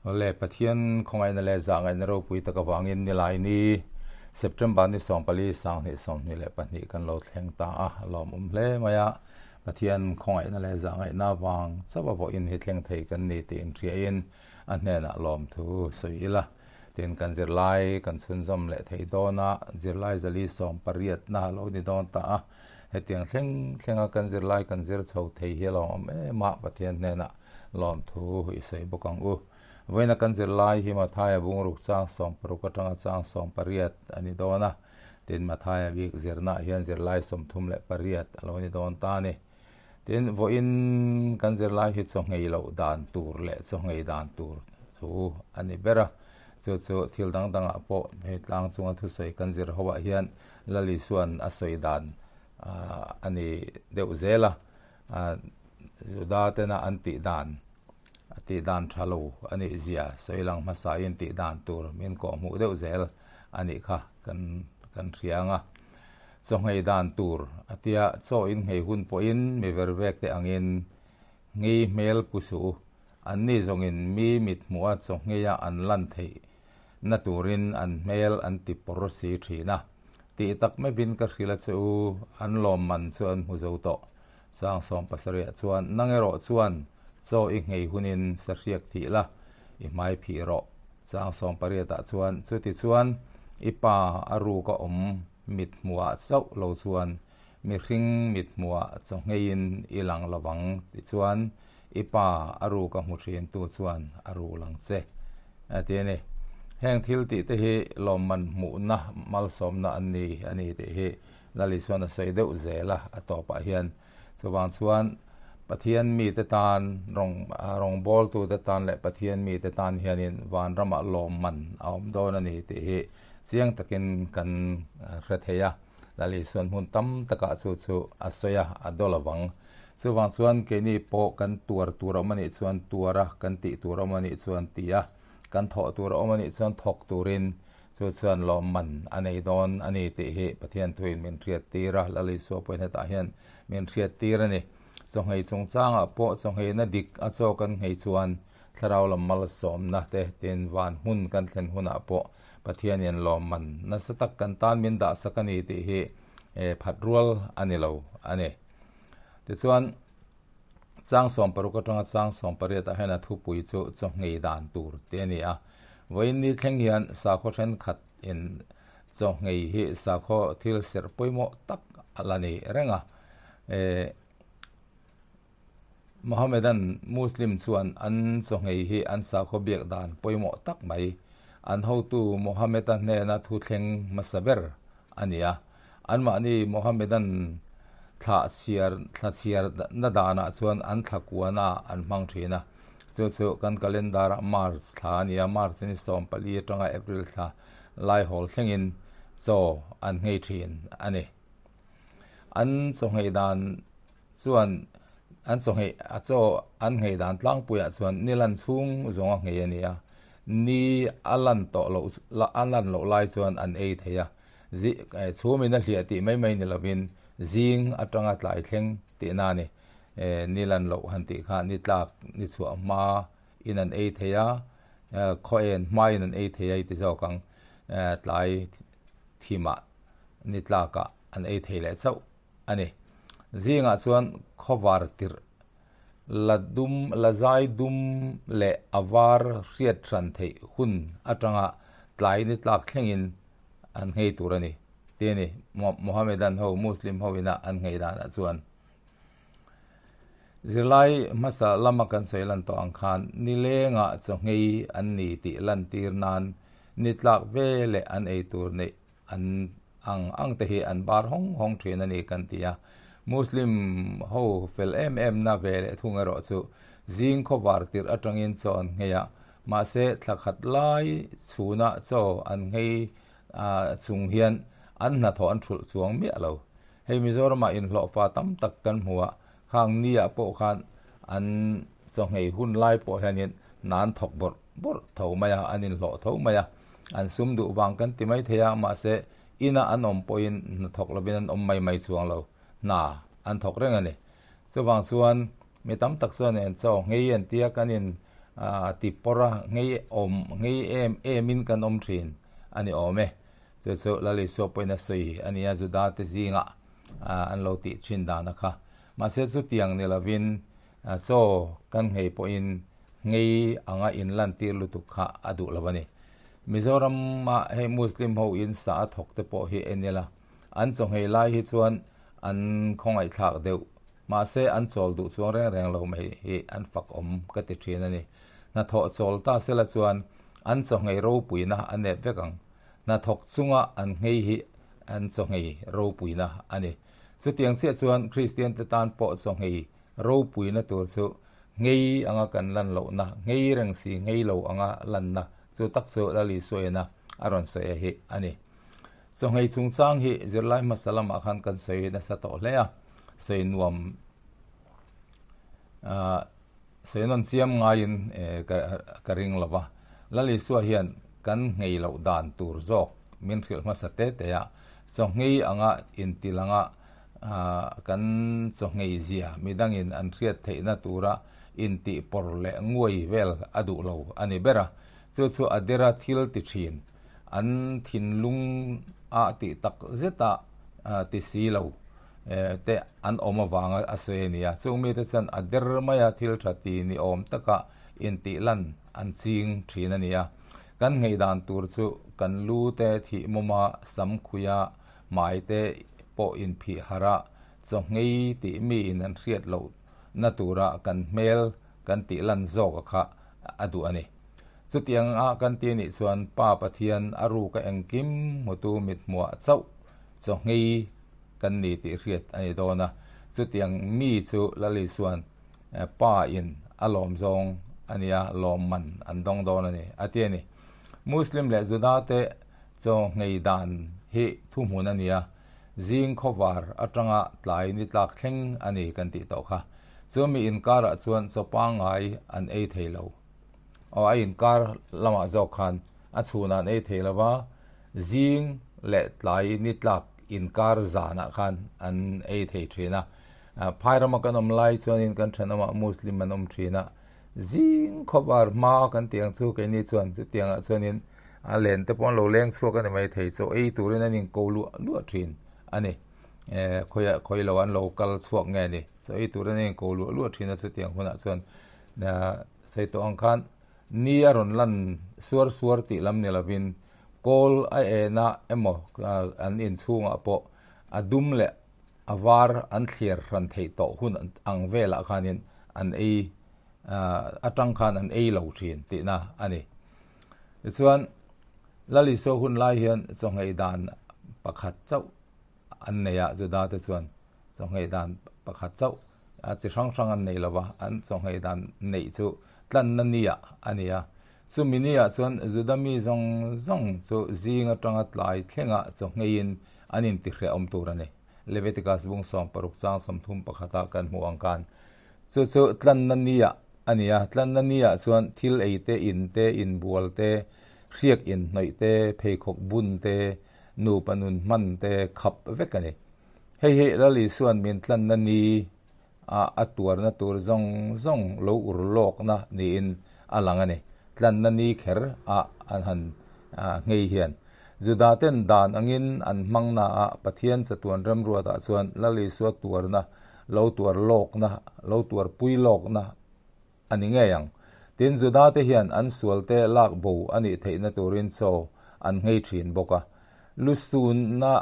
Awle, Pathian khawngaihna leh zahngaihna ropui tak avangin nilai ni September ni 14 2022 kan lo thleng ta a, lawmawm hle mai a. Pathian khawngaihna leh zahngaihna avang chauh a vawiin hi thleng thei kan ni tih inhriain a hnenah lawmthu sawi ila. Tin, kan zirlai kan chhunzawm leh thei dawn a, zirlai zali sawmpariatna a lo ni dawn ta a. Hetiang thleng thlenga kan zirlai kan zir chho thei hi a lawmawm em a, Pathian hnenah lawmthu i sawi bawk ang u. Vawiina kan zirlai hi Mathaia bungruk chang 16 atanga chang 18 a ni dawn a, tin Mathaia bik zirnaah hian zirlai 38 a lo ni dawn ta a ni. Tin, vawiin kan zirlai hi chaw-nghei loh dan tur leh chaw-nghei dan tur thu a ni ber a. Chu chu thil dang dangah pawh hei tlang chunga thusawi kan zir hoah hian Lal Isua'n a sawi dan a ni deuh zel a. Juda tena an tih dan, a tih dan tha lo a nih zia sawi lang hmasain tih dan tur min kawhhmuh deuh zel a nih kha kan kan hria ang a. Chaw-nghei dan tur a tia chaw in nghei hun pawhin mi ver vek te angin nghei hmel pu suh u. Anni zawngin mi mit hmuha chaw-ngheia an lan theih na turin an hmel an ti pawr si thin a. Tih tak meuhin ka hrilh a che u, an lawmman chu an hmu zo tawh. Chang 70 chuan, Nang erawh chuan chaw i nghei hunin sahriak thih la, i hmai phih rawh. Chang 18 chuan, Chuti chuan i pa a ruk a awm mit hmuhah chauh lo chuan mihring mit hmuhah chaw ngheiin i lang lo vang tichuan i pa a ruk a hmu thin tu chuan a ru lang che. A ti a ni. Heng thil tih te hi lawmman hmuhna malsawmna an ni a ni tih hi Lal Isuan a sawi deuh zel a, a tawpah hian. Chuvang chuan Pathian mite tan rawng rawngbawltute tan leh Pathian mite tan hianin vanramah lawmman a awm dawn a ni tih hi chiang takin kan hre thei a. Lal Isuan hmun tam takah chu chu a sawi a, a dawl avang. Chuvang chuan keini pawh kan tuar tur a awm a nih chuan tuar a, kan tih tur a awm a nih chuan ti a, kan thawh tur a awm a nih chuan thawk turin Chu chuan lawmman a nei dawn a ni tih hi Pathian thuin min hriattir a, Lal Isua pawhin hetah hian min hriattir a ni. Chawhngei chungchangah pawh chawngheina dik a chaw kan nghei chuan thlarau lam malsawmna te tin van hmun kan thlen hunah pawh Pathianin lawmman nasa tak kan tan min dahsak a ni tih hi phat rual a ni lo a ni. Tichuan. Chang 60 atanga chang 18 ah hian a thupui chu chawhngei dan tur tih a ni a. Vawiin ni thleng hian sakhaw thenkhat in chawhngei hi sakhaw thil serh pawimawh tak a la ni reng a. Mohammedan Muslim chuan an chawhngei hi an sakhaw biak dan pawimawh tak mai an hotu Mohammed-a hnena thu thleng hmasa ber a ni a. Anmahni Mohammedan thla chhiar thla chhiar na danah chuan an thla kuana an hmang thin a, chu chu kan calendar ah March thla a ni a, March ni 14 atanga April thla laihawl thlengin chaw an nghei thin a ni. An chaw nghei dan chuan an chaw nghei a chaw an nghei dan tlangpuiah chuan ni lan chhung zawnga nghei a ni a, ni a lan tawh loh a lan loh lai chuan an ei thei a. Zi chhumin a hliah tih mai mai ni lovin zing atanga tlai thleng tihna a ni. Ni lan loh han tih kha ni tlak ni chhuah hma in an ei thei a, khaw en hma in an ei thei a i ti zawk ang. Tlai thimah ni tlakah an ei thei leh chauh a ni. Zingah chuan khawvar tirh la dum la zai dum leh a var hriat hran theih hun atanga tlai ni tlak thlengin an nghei tur a ni tih a ni. Mohammedan ho Muslim ho ina an nghei danah chuan zirlai hmasa lama kan sawi lan tawh ang khan nilengah chaw nghei an ni tih lantir nan ni tlak ve leh an ei tur neih an ang ang te hi an bar hawng hawng thin a ni kan ti a. Muslim ho fel em em na ve leh thung erawh chu zing khawvar tirh atangin chaw an nghei a, mahse thla khat lai chhunah chaw an nghei chung hian an hnathawh an thulh chuang miah lo. Hei Mizoramah inhlawhfa tam tak kan hmu a, khang niah pawh khan an chaw nghei hun lai pawh hianin hna an thawk bawrh bawrh tho mai a, an inhlawh tho mai a, an sum duh vang kan ti mai thei a, mahse ina an awm pawhin hna thawk lovin an awm mai mai chuang lo, hna an thawk reng a ni. Chuvang chuan mi tam tak chuan en chaw nghei an tia kan in. ti pawr a, ngei awm ngei em emin kan awm thin a ni awm e. Chu chu Lal Isua pawhin a sawi a nia Juda te zingah an lo tih thin dan a kha. Mahse chutiang ni lovin chaw kan nghei pawhin ngei anga inlantir lutuk kha a duh lo a ni. Mizorama hei Muslim ho in sa a thawk te pawh hi en ila, an chaw nghei lai hi chuan an khawngaihthlak deuh. Mahse an chawl duh chuang reng reng lo mai hi an fak awm ka ti thin a ni. Hnathawh chawl ta sela chuan an chaw nghei ropuina a nep vek ang. Hnathawk chunga an nghei hi an chaw nghei ropuina a ni. Chutiang chiah chuan Kristian te tan pawh chaw nghei ropuina tur chu nghei anga kan lan lohna, nghei reng si nghei lo anga lanna chu tak chu Lal Isuaina a rawn sawi a hi a ni. Chaw nghei chungchang hi zirlai hmasa lamah khan kan sawi nasa tawh hle a, sawi nuam ah sawi nawn chiam ngaiin ka ring lo va. Lal Isua hian kan nghei loh dan tur zawk min hrilh hmasa te te a, chaw nghei anga intilanga kan chaw nghei zia midangin an hriat theihna tura intih pawr leh nguai vel a duh lo a ni ber a, chu chu a dera thil ti thin. An thinlung a tih tak zeta ti si lo te an awm avanga a sawi a ni a. Chung mite chuan a der maia thil tha ti ni awm taka intih lan an ching thin a ni a. Kan nghei dan tur chu kan lu te thih mawma sam khuia hmai te pawh inphih harh a, chaw nghei tih miin an hriat loh na tura kan hmel kan tih lan zawk a kha a duh a ni. Chutiang a kan ti anih chuan Pa Pathian a ruka engkim hmutu mithmuah chauh chaw nghei kan ni tih hriat a ni dawn a. Chutiang mi chu Lal Isua'n Pa in a lawm zawng a nia, lawm man an dawng dawn a ni a ti a ni. Muslim leh Juda te chaw nghei dan hi thuhmun a nia, zing khawvar atanga tlai ni tlak thleng a ni kan tih tawh kha. Chu mi inkarah chuan chaw pangngai an ei thei lo. Aw a inkar lamah zawk khan a chhunah an ei thei lova, zing leh tlai ni tlak inkar zanah khan an ei thei thin a. Phai rama kan awm lai chuanin kan thenawmah Muslim an awm thin a, zing khawvar hma kan tih ang chu keini chuan chutiangah chuanin a len te pawh an lo leng chhuak a ni mai thei, chaw ei turin an inko luah luah thin a ni. Khawiah khawi lo an lo kal chhuak nge ni, chaw ei turin an inko luah luah thin a chutiang hunah chuan Sawi tawh ang khan ni a rawn lan suar suar tih lam ni lovin kawl a ena emaw an inchhungah pawh a dum leh a var an thliar hran theih tawh hun ang velah khanin an ei atang khan an ei lo thin tihna a ni. Tichuan Lal Isua hun lai hian chawnghei dan pakhat chauh an nei a, Juda te chuan chawnghei dan pakhat chauh a chi hrang hrang an nei lo va, an chawnghei dan neih chu tlanna nia a ni a. Chumi niah chuan Juda mi zawng zawng chu zing atanga tlai thlengah chawngheiin an intihrehawm tur a ni. Leviticus bung 16 chang 31 a kan hmuh ang khan chu chu tlanna nia a ni a. Tlanna niah chuan thil ei te, in te, inbual te, hriak inhnawih te, pheikhawk bun te, nupa nun hman te khap vek a ni. Hei hi Lal Isua'n min tlanna ni a a tuarna tur zawng zawng lo ur lawkna niin a lang a ni. Tlanna ni kher a an han nghei hian Juda ten dan angin an hmang na a Pathian chatuan remruatah chuan Lal Isua tuarna lo tuar lawkna lo tuarpui lawkna a ni ngei ang. Tin, Juda-te hian an sualte lak bo a nih theihna turin chaw an nghei thin bawk a. Lusunna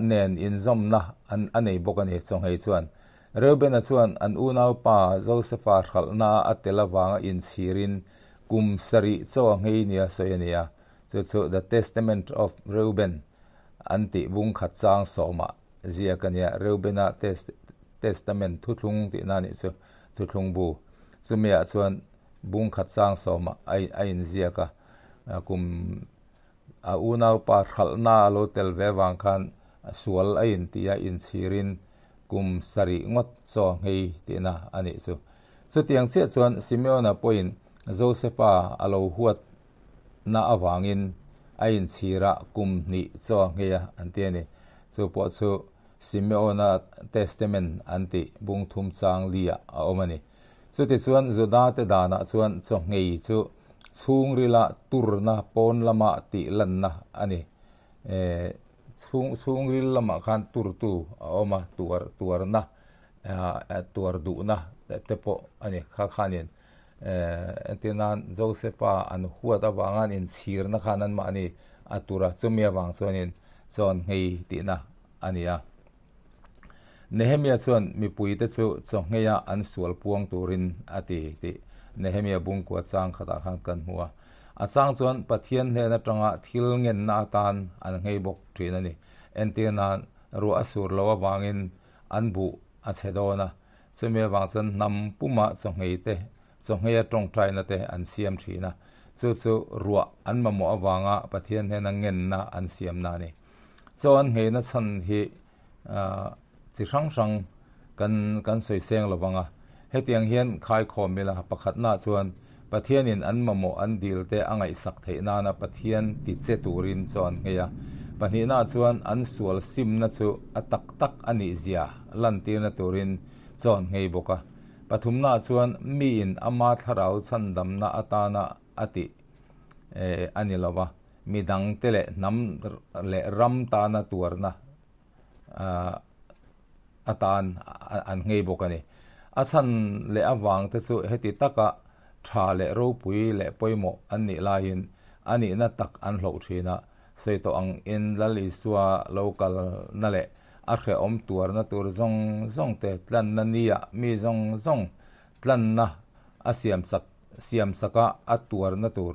nen inzawmna an a nei bawk a ni, chaw nghei chuan. Reubena chuan an unaupa Josefa hralhna a tel avanga inchhirin kum sarih chaw a nghei nia sawi a ni a, chu chu The Testament of Reuben an tih bung khat chang sawmah ziak a nia, Reubena Testament thuthlung tihna a nih chu. Thuthlung bu chumiah chuan bung khat sang sawmah a inziak a, kum a unaupa hralhna a lo tel ve avang khan sual a inti a, inchhirin kum sarih ngawt chaw nghei tihna a nih chu. Chutiang chiah chuan Simeona pawhin Josefa a lo huatna avangin a inchhirah kum hnih chaw nghei a an ti a ni. Chu pawh chu Simeona Testament an tih bung thum chang li ah a awm a ni. Chutichuan Juda-te danah chuan chaw nghei chu chhungrila turna pawn lama tih lanna a ni. Chhung chhungril lamah khan turtu a awm a, tuar tuarna tuar duhna te pawh a ni. Kha khanin entir nan Joseph-a an huat avanga an inchhirna khan anmahni a tur a, chumi avang chuanin chaw nghei tihna a ni a. Nehemia chuan mipuite chu chaw ngheia an sual puang turin a ti tih Nehemia bungkua chang khatah khan kan hmu a. A chang chuan Pathian hnen atanga thil ngenna atan an nghei bawk thin a ni. Entir nan ruah a sur loh avangin an buh a chhe dawn a, chumi avang chuan hnam puma chaw nghei te, chaw ngheia tawngtaina te an siam thin a. Chu chu ruah an mamawh avanga Pathian hnena ngenna an siamna a ni. Chaw an ngheina chhan hi chi hrang hrang kan kan sawi seng lo vang a, hetiang hian khaikhawm ila pakhatnaah chuan Pathianin an mamawh an dil te a ngaihsak theih nana Pathian ti che turin chaw an nghei a, pahnihnaah chuan an sual simna chu a tak tak a nih zia lantirna turin chaw an nghei bawk a, pathumnaah chuan miin ama thlarau chhandamna atana a tih a ni lo va, midangte leh hnam leh ram tana tuarna atan an nghei bawk a ni. A chhan leh avangte chu heti taka tha leh ropui leh pawimawh an nih laiin a nihna tak an hloh thin a, sawi tawh ang in Lal Isua lo kalna leh a hrehawm tuarna tur zawng zawng te tlanna nia mi zawng zawng tlanna a siamsak siamsaka a tuarna tur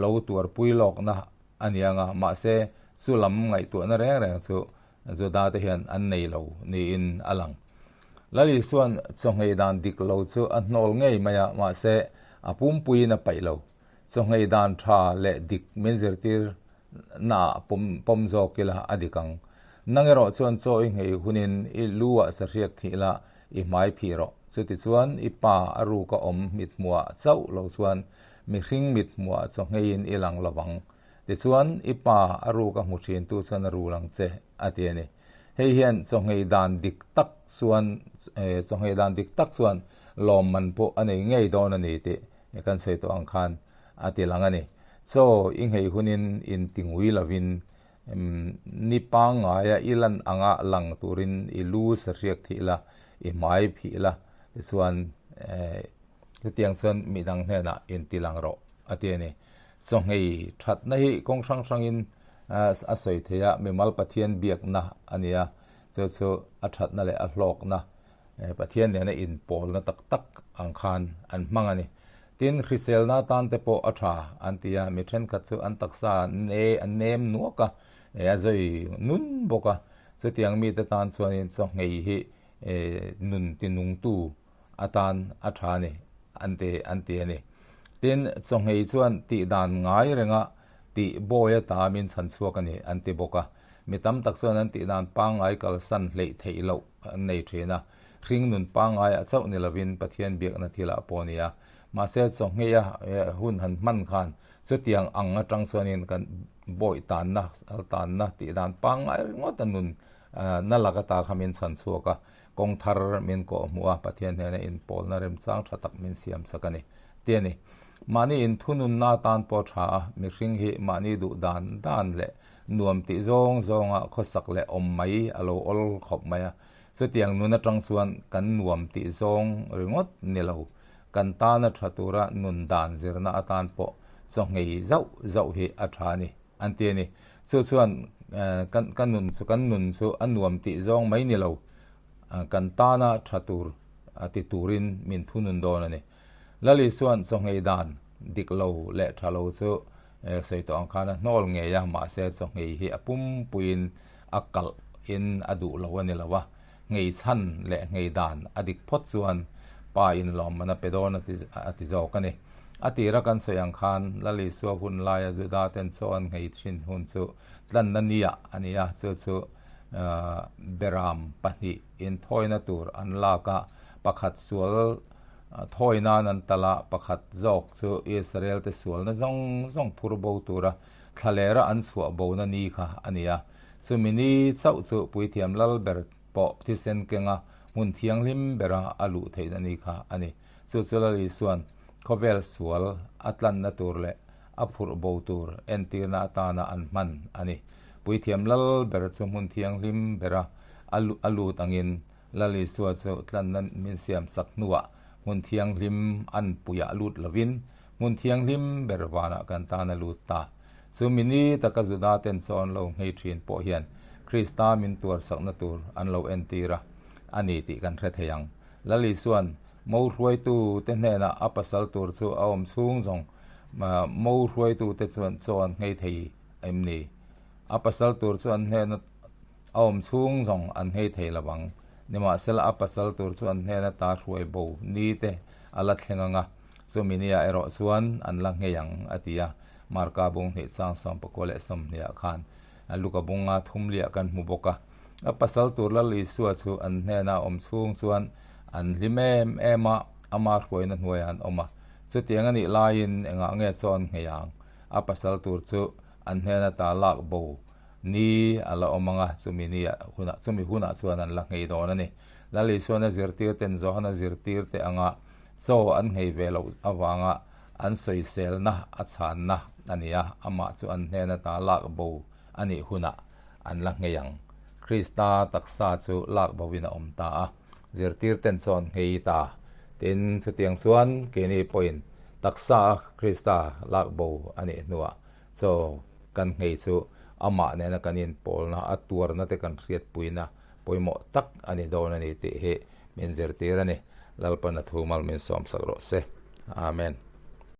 lo tuarpui lawkna a ni ang a, mahse chu lam ngaihtuahna reng reng chu Juda te hian an nei lo niin a lang. Lal Isua'n chawnghei dan dik lo chu a hnawl ngei mai a, mahse a pumpuiin a paih lo. Chawnghei dan tha leh dik min zirtir naah pawm pawm zawk ila a dik ang. Nang erawh chuan chaw i nghei hunin i lu ah sahriak thih la i hmai phih rawh. Chutichuan i pa a ruk a awm mithmuhah chauh lo chuan mihring mithmuhah chaw ngheiin i lang lo vang. Tichuan i pa a ruk a hmu thintu chuan a rul ang che a ti a ni. Hei hian chaw nghei dan dik tak chuan chaw nghei dan dik tak chuan lawmman pawh a nei ngei dawn a ni tih kan sawi tawh ang khan a ti lang a ni. Chaw i nghei hunin inti ngui lovin Ni pangngaia i lan anga lang turin i lu sahriak thih la, i hmai phih la, tichuan chutiang chuan midang hnenah inti lang rawh a ti a ni. Chawnghei thatna hi kawng hrang hrangin a sawi thei a, mimal Pathian biakna a ni a, chu chu a thatna leh a hlawkna Pathian nena inpawlna tak tak ang khan an hmang a ni. Tin, hriselna tan te pawh a tha an ti a, mi thenkhat chu an taksa ne an nem nuak a, a zawi nun bawk a, chutiang mite tan chuanin chawnghei hi nun tinungtu atan a tha a ni an ti an ti a ni. Tin, chawnghei chuan tih dan ngai renga tih bawi ata min chhan chhuak a ni an ti bawk a, mi tam tak chuan an tih dan pangngai kalsan hleih theih loh an nei thin a, hringnun pangngaiah chauh ni lovin Pathian biakna thilah pawh a ni a. Mahse, chawnghei a hun han hman khan chutiang ang atang chuanin kan bawi tanna, sal tanna tih dan pangngai ringawt a nun na lak ata kha min chhan chhuak a, kawng thar min kawh hmuh a, Pathian hnena inpawlna remchang tha tak min siam sak a ni ti a ni. Mahni inthununna atan pawh tha a, mihring hi mahni duh dan dan leh nuam tih zawng zawnga khawsak leh awm mai a lo awl khawp mai a. Chutiang nun atang chuan kan nuam tih zawng ringawt ni lo, kan tana tha tura nun dan zirna atan pawh chawnghei zauh zauh hi a tha a ni, an ti a ni. Chu chuan kan kan nun chu kan nun chu a nuam tih zawng mai ni lo, kan tana tha tur ti turin min thunun dawn a ni. Lali chuan chawnghei dan dik lo leh tha lo chu sawi tawh ang khan a hnawl ngei a, mahse chawnghei hi a pumpuiin a kalh in a duh lo a ni lo a, nghei chhan leh nghei dan a dik phawt chuan pa in lawmman a pe dawn a ti zawk a ni. A tira kan sawi ang khan Lal Isua hun laia Juda ten chaw an nghei thin hun chu tlanna nia a ni a, chu chu beram pahnih inthawina tur an lak a, pakhat sual thawi nan an talh a, pakhat zawk chu Israel te sualna zawng zawng phur bo tura thlalera an chhuah bona ni kha a ni a. Chumi ni chauh chu Puithiam Lalber pawh thisen kenga hmun thianghlim bera a luh theihna ni kha a ni. Chu chu Lal Isua'n khawvel sual a tlanna tur leh a phurh bo tur entirna atana an hman a ni. Puithiam lal ber chu hmun thianghlim bera a lut angin Lal Isua chu tlanna min siam sak hnuah hmun thianghlim an puiah lut lovin hmun thianghlim ber vanah kan tan a lut ta. Chu mi ni taka Juda ten chaw an lo nghei thin pawh hian Krista min tuar sakna tur an lo entir a a ni tih kan hre thei ang. Lal Isua'n mo hruaitu te hnenah a pasal tur chu a awm chhung zawng mo hruaitu te chuan chaw an nghei thei em ni? A pasal tur chu an hnena A awm chhung zawng an nghei thei lo ang. Nimahsela a pasal tur chu an hnena ta hruai bo ni te a la thleng ang a, chumi nia erawh chuan an la nghei ang, a ti a. Marka bung hnih chang sawmpakua leh sawmhniah khan Luka bunga thumliah kan hmu bawk a. A pasal tur Lal Isua chu an hnena a awm chhung chuan an hlim em em a, ama hruaina hnuaiah an awm a. Chutiang a nih laiin engah nge chaw an nghei ang? A pasal tur chu an hnena ta lak bo Ni a la awm ang a, chumi ni ah hunah chumi hunah chuan an la nghei dawn a ni. Lal Isuana zirtir ten Johana zirtir te anga chaw an nghei ve loh avanga an sawiselna a chhanna a ni a, amah chu an hnen ata lak bo a nih hunah an la nghei ang. Krista taksa chu lak boin a awm ta a, zirtir ten chaw an nghei ta. Tin, chutiang chuan keini pawhin taksa a Krista lak bo a nih hnuah Chaw kan nghei chu amah nena kan inpawlna, a tuarna te kan hriatpuina pawimawh tak a ni dawn a ni tih hi min zirtir a ni. Lalpan a thu mal min sawmsak rawh se. Amen.